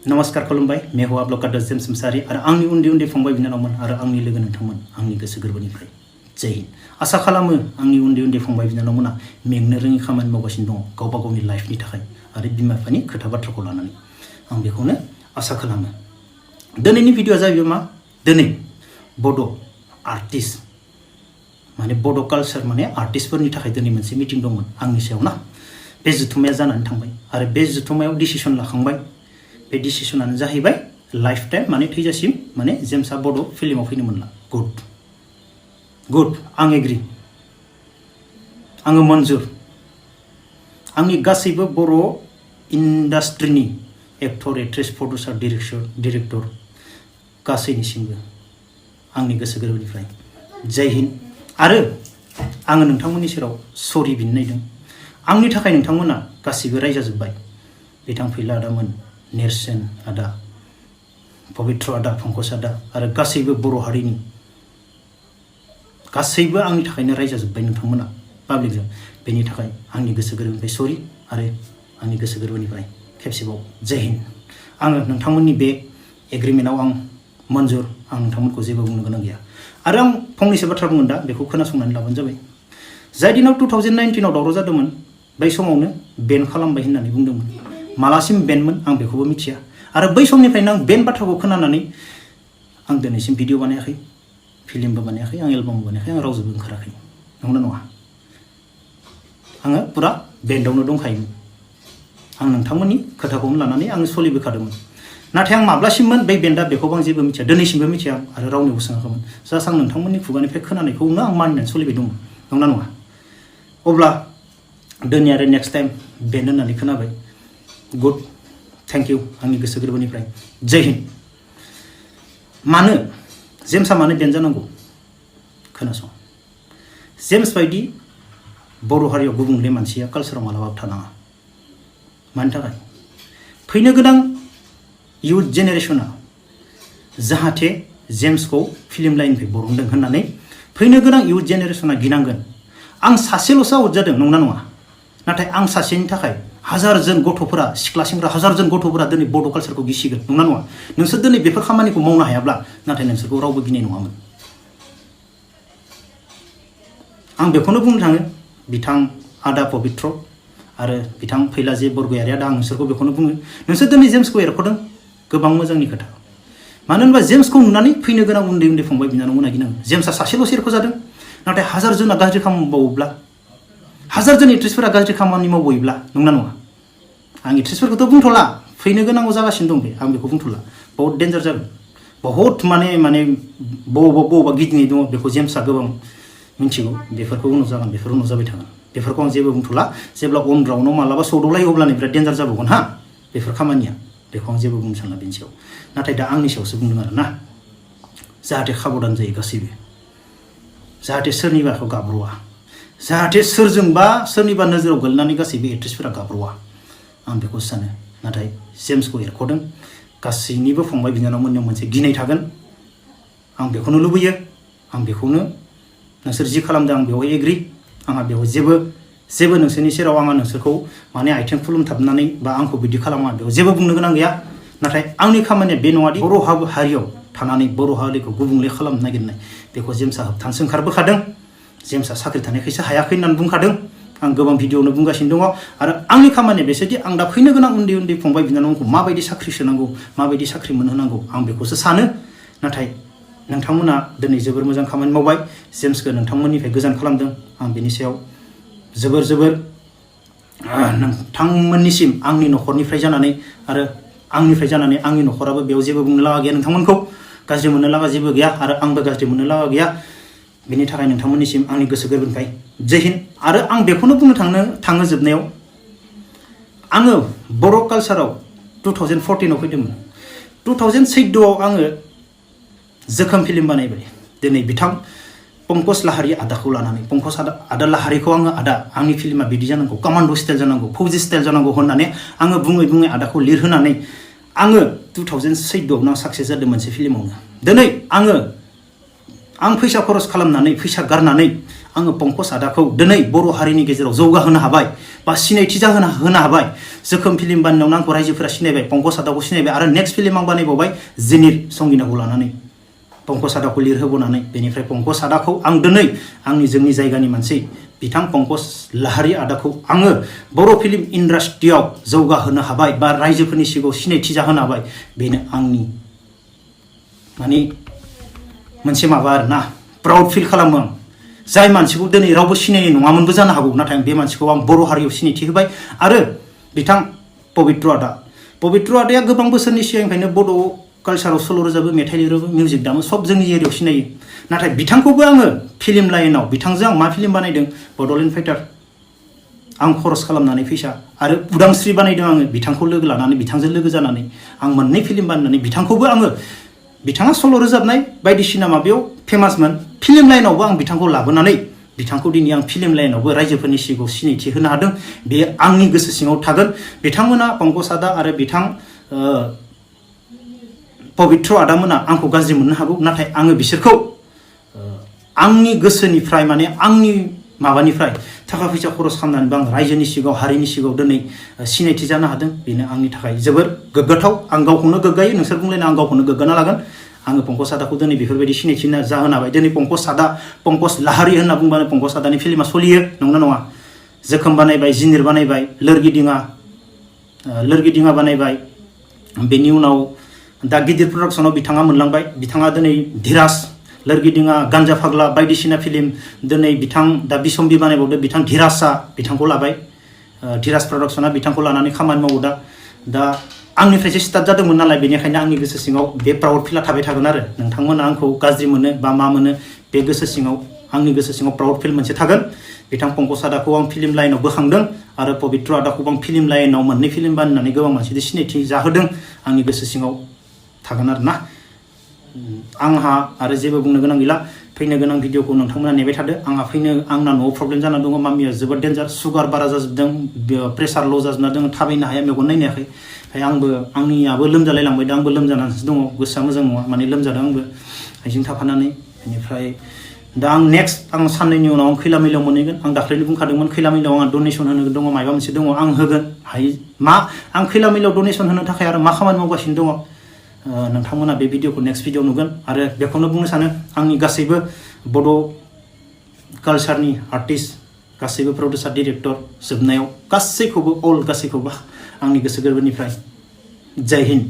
नमस्कार खुलुमबाय मेहु आब्लकाद जेम्स मुसाहारि आरो आंनि उन्दै फंबाय बिनानावमोन आरो आंनि लोगो नोंथांमोन आंनि गोसो गोरबोनिफ्राय जय हिन्द आसा खालामो आंनि उन्दै फंबाय बिनानावमोना मेंनो रोङि खामानि मावगासिनो दङ गावबा गावनि लाइफनि थाखाय आरो बिमा बिफानि खोथा बाथ्राखौ लानानै आं बेखौनो आसा खालामो दिनैनि भिडिअआ जाहैबाय मा दिनै बड' आर्टिस्ट माने बड' कालचार माने आर्टिस्टफोरनि थाखाय दिनै मोनसे मिटिं दंमोन आंनि सायाव ना बे जथुम्माया जानानै थांबाय आरो बे जथुम्मायाव डिसिसन लाखांबाय बे डिसिसनानो जाहैबाय लाइफ टाइम माने थैजासिम माने जेम्सआ बड' फिल्माव फैनो मोनला गुड आं एग्रि आङो मन्जुर आंनि गासैबो बर' इन्डास्ट्रिनि एक्टर एक्ट्रेस प्रडिउसार डिरेक्टर गासैनिसिमबो आंनि गोसो गोरबोनिफ्राय जय हिन्द आरो आङो नोंथांमोननि सेराव सरि बिनो नायदों आंनि थाखाय नोंथांमोना गासैबो रायजाजोब्बाय बिथां फैला आदामोन नेरसोन आदा पबित्र आदा पंकज आदा आरो गासैबो बर' हारिनि गासैबो आंनि थाखायनो रायजाजोब्बाय नोंथांमोना पाब्लिकजों बेनि थाखाय आंनि गोसो गोरबोनिफ्राय सरि आरो आंनि गोसो गोरबोनिफ्राय खेबसेबाव जय हिन्द आङो नोंथांमोननि बे एग्रिमेन्टआव आं मन्जुर आं नोंथांमोनखौ जेबो बुंनो गोनां गैया आरो आं फंनैसो बाथ्रा बुंगोन दा बेखौ खोनासंनानै लाबानो जाबाय जाय दिनाव 2019आव दावराव जादोंमोन बै समावनो बेन खालामबाय होननानै बुंदोंमोन मालासिम बेनमोन आं बेखौबो मिथिया आरो बै समनिफ्रायनो आं बेन बाथ्राखौ खोनानानै आं दिनैसिम भिडिअ बानायाखै फिल्मबो बानायाखै आं एलबामबो बानायाखै आं रावजोंबो ओंखाराखै नंगौना नङा आङो पुरा बेन्डआवनो दंखायोमोन आं नोंथांमोननि खोथाखौनो लानानै आङो सोलिबोखादोंमोन नाथाय आं माब्लासिममोन बै बेन्डआ बेखौबो आं जेबो मिथिया दिनैसिमबो मिथिया आरो रावनिबो सोङाखैमोन जास्ट आं नोंथांमोननि खुगानिफ्राय खोनानायखौनो आं मानिनानै सोलिबाय दंमोन नंगौना नङा अब्ला दिनै आरो नेक्स्ट टाइम बेन्ड होननानै खोनाबाय गुड थैंक यू आंनि गोसो गोरबोनिफ्राय जय हिन्द मानो जेम्सआ मानो बेन्ड जानांगौ खोनासं जेम्स बायदि बर' हारियाव गुबुंले मानसिया कालचाराव मालाबाबो थानाङा मानि थाखाय फैनो गोनां इयुथ जेनेरेशना जाहाथे जेम्सखौ फिल्म लाइननिफ्राय बरनदों होननानै फैनो गोनां इयुथ जेनेरेशना गिनांगोन आं सासेल'सो आउट जादों नंना नङा नाथाय आं सासेनि थाखाय हाजारजन गथ'फोरा सिख्ला सेंग्रा हाजारजन गथ'फोरा दिनै बड' कालचारखौ गिसिगोन नंना नङा नोंसोर दिनै बेफोर खामानिखौ मावनो हायाब्ला नाथाय नोंसोरखौ रावबो गिनाय नङामोन आं बेखौनो बुंनो थाङो बिथां आदा पबित्र आरो बिथां फैलाजे बरगयारि आदा आं नोंसोरखौ बेखौनो बुङो नोंसोर दिनै जेम्सखौ एरख'दों गोबां मोजांनि खोथा मानो होनबा जेम्सखौ नुनानै फैनो गोनां उन्दै फंबाय बिनानावमोना गिनांगौ जेम्सआ सासेल'सो एरख'जादों नाथाय हाजारजना गाज्रि खामानि मावोब्ला हाजारजन एक्ट्रेसफोरा गाज्रि खामानि मावबोयोब्ला नंना नङा आं एक्ट्रेसफोरखौथ' बुंथ'ला फैनो गोनांगौ जागासिनो दं बे आं बेखौ बुंथ'ला बहुत डेन्जार जागोन बहुत माने बबावबा गिदिङै दङ बेखौ जेम्सआ गोबां मिथिगौ बेफोरखौ उनाव जागोन बेफोर उनाव जाबाय थागोन बेफोरखौ आं जेबो बुंथ'ला जेब्ला अन राउन्डआव मालाबा सौदावलायो अब्लानो बिराद डेन्जार जाबावगोन हा बेफोर खामानिया बेखौ आं जेबो बुंनो सानला बेनि सायाव नाथाय दा आंनि सायावसो बुंदों आरो ना जाहाथे खाबदान जायो गासैबो जाहाथे सोरनिबाखौ गाब्र'आ जाहाथे सोरजोंबा सोरनिबा नोजोराव गोलैनानै गासैबो एक्ट्रेसफोरा गाब्र'आ आं बेखौ सानो नाथाय जेम्सखौ एरख'दों गासैनिबो फंबाय बिनानावमोननियाव मोनसे गिनाय थागोन आं बेखौनो लुबैयो आं बेखौनो नोंसोर जि खालामदों आं बेवहाय एग्रि आंहा बेवहाय जेबो नोंसोरनि सेराव आङो नोंसोरखौ माने आथिं खुलुमथाबनानै बा आंखौ बिदि खालामा बेयाव जेबो बुंनो गोनां गैया नाथाय आंनि खामानिया बे नङादि बर' हारियाव थानानै बर' हारिखौ गुबुंले खालामनो नागिरनाय बेखौ जेम्सआ होबथानोसो ओंखारबोखादों जेम्सआ साख्रि थानायखायसो हायाखै होननानै बुंखादों आं गोबां भिडिअ'नो बुंगासिनो दङ आरो आंनि खामानिया बेसोदि आं दा फैनो गोनां उन्दै फंबाय बिनानावखौ माबायदि साख्रि सोनांगौ माबायदि साख्रि मोनहोनांगौ आं बेखौसो सानो नाथाय नोंथांमोना दिनै जोबोर मोजां खामानि मावबाय जेम्सखौ नोंथांमोननिफ्राय गोजान खालामदों आं बेनि सायाव जोबोर नोंथांमोननिसिम आंनि न'खरनिफ्राय जानानै आरो आंनिफ्राय जानानै आंनि न'खराबो बेयाव जेबो बुंनो लागा गैया नोंथांमोनखौ गाज्रि मोननो लागा जेबो गैया आरो आंबो गाज्रि मोननो लागा गैया बेनि थाखाय नोंथांमोननिसिम आंनि गोसो गोरबोनिफ्राय जय हिन्द आरो आं बेखौनो बुंनो थाङो जोबनायाव आङो बर' कालचाराव 2014आव फैदोंमोन 2014आव आङो जोखोम फिल्म बानायबाय दिनै बिथां पंकज लाहारि आदाखौ लानानै पंकज आदा लाहारिखौ आङो आदा आंनि फिल्मा बिदि जानांगौ कमान्ड' स्टाइल जानांगौ फौजि स्टाइल जानांगौ होननानै आङो बुङै आदाखौ लिरहोनानै आङो 2014आव आं साक्सेस जादों मोनसे फिल्मावनो दिनै आं फैसा खरस खालामनानै फैसा गारनानै आङो पंकज आदाखौ दिनै बर' हारिनि गेजेराव जौगाहोनो हाबाय बा सिनायथि होनो हाबाय जोखोम फिल्म बानायनायावनो आंखौ रायजोफोरा सिनायबाय पंकज आदाखौ सिनायबाय आरो नेक्स्ट फिल्म आं बानायबावबाय जिनिर संगिनाखौ लानानै पंकज आदाखौ लिरहोबोनानै बेनिफ्राय पंकज आदाखौ आं दिनै आंनि जोंनि जायगानि मानसि बिथां पंकज लाहारी आदाखौ आङो बर' फिल्म इन्डास्ट्रियाव जौगाहोनो हाबाय बा रायजोफोरनि सिगाङाव सिनायथि जाहोनो हाबाय बेनो आंनि माने मोनसे माबा आरोना प्राउड फिल खालामो आं जाय मानसिखौ दिनै रावबो सिनायनाय नङामोनबो जानो हागौ नाथाय बे मानसिखौ आं बर' हारियाव सिनायथि होबाय आरो बिथां पबित्र आदाया गोबां बोसोरनि सिगांनिफ्रायनो बड' कालचाराव सल' रोजाबो मेथाइ लिरोबो मिउजिक दामो सब जोंनि एरियायाव सिनायो नाथाय बिथांखौबो आङो फिल्म लाइनाव बिथांजों आं मा फिल्म बानायदों बड'लेण्ड फाइटार आं खरस खालामनानै फैसा आरो उदांस्रि बानायदों आङो बिथांखौ लोगो लानानै बिथांजों लोगो जानानै आं मोननै फिल्म बानायनानै बिथांखौबो आङो बिथाङा सल' रोजाबनाय बायदिसिना माबायाव फेमासमोन फिल्म लाइनावबो आं बिथांखौ लाबोनानै बिथांखौ दिनै आं फिल्म लाइनावबो रायजोफोरनि सिगाङाव सिनायथि होनो हादों बे आंनि गोसो सिङाव थागोन बिथांमोना पंकज आदा आरो बिथां पबित्र आदामोना आंखौ गाज्रि मोननो हागौ नाथाय आङो बिसोरखौ आंनि गोसोनिफ्राय माने आंनि माबानिफ्राय थाखा फैसा खरस खालामनानैबो आं रायजोनि सिगाङाव हारिनि सिगाङाव दिनै सिनायथि जानो हादों बेनो आंनि थाखाय जोबोर गोग्गाथाव आं गावखौनो गोग्गायो नोंसोर बुंलायना आं गावखौनो गोग्गाना लागोन आङो पंकज आदाखौ दिनै बेफोरबायदि सिनायथि जाहोनो हाबाय दिनै पंकज लाहारी होनना बुंबानो पंकज आदानि फिल्मा सोलियो नंगौना नङा जोखोम बानायबाय जिनिर बानायबाय लोरगिदिङा बानायबाय बेनि उनाव दा गिदिर प्रडाक्सनाव बिथाङा मोनलांबाय बिथाङा दिनै धीराज लोरगिदिङा गान्जा फाग्ला बायदिसिना फिल्म दिनै बिथां दा बिसम्बि बानायबावदो बिथां धीराजआ बिथांखौ लाबाय धीराज प्रडाक्सना बिथांखौ लानानै खामानि मावो दा आंनिफ्रायसो स्टार्ट जादोंमोन नालाय बेनिखायनो आंनि गोसो सिङाव बे प्राउड फिला थाबाय थागोन आरो नोंथांमोना आंखौ गाज्रि मोनो बा मा मोनो बे गोसो सिङाव आंनि गोसो सिङाव प्राउड फिल मोनसे थागोन बिथां पंकज आदाखौ आं फिल्म लाइनाव बोखांदों आरो पबित्र आदाखौबो आं फिल्म लाइनाव मोननै फिल्म बानायनानै गोबां मानसिजों सिनायथि जाहोदों आंनि गोसो सिङाव थागोन आरो ना आंहा आरो जेबो बुंनो गोनां गैला फैनो गोनां भिडिअखौ नोंथांमोना नेबाय थादो आंना न'आव प्रब्लेम जाना दङ मामिया जोबोद डेन्जार सुगार बारा जाजोबदों प्रेसार ल' जाजोबना दङ थाबायनो हाया मेगन नायनो हायाखै ओमफ्राय आंनियाबो लोमजालाय लांबाय दा आंबो लोमजानानैसो दङ गोसोआ मोजां नङा माने लोमजादों आंबो आइजों थाफानानै बेनिफ्राय दा आं नेक्स्ट साननैनि उनाव आं खैला मैलायाव मोनहैगोन आं दाख्लैनो बुंखादोंमोन खैला मैलायाव आं डनेसन होनो दङ माबा मोनसे दङ आं होगोन आं खैला मैलायाव डनेसन होनो थाखाय आरो मा खामानि मावगासिनो दङ नोंथांमोना बे भिडिअखौ नेक्स्ट भिडिअ नुगोन आरो बेखौनो बुंनो सानो आंनि गासैबो बड' कालचारनि आर्टिस्ट गासैबो प्रडिउसार डिरेक्टर जोबनायाव गासैखौबो आंनि गोसो गोरबोनिफ्राय जय हिन्द।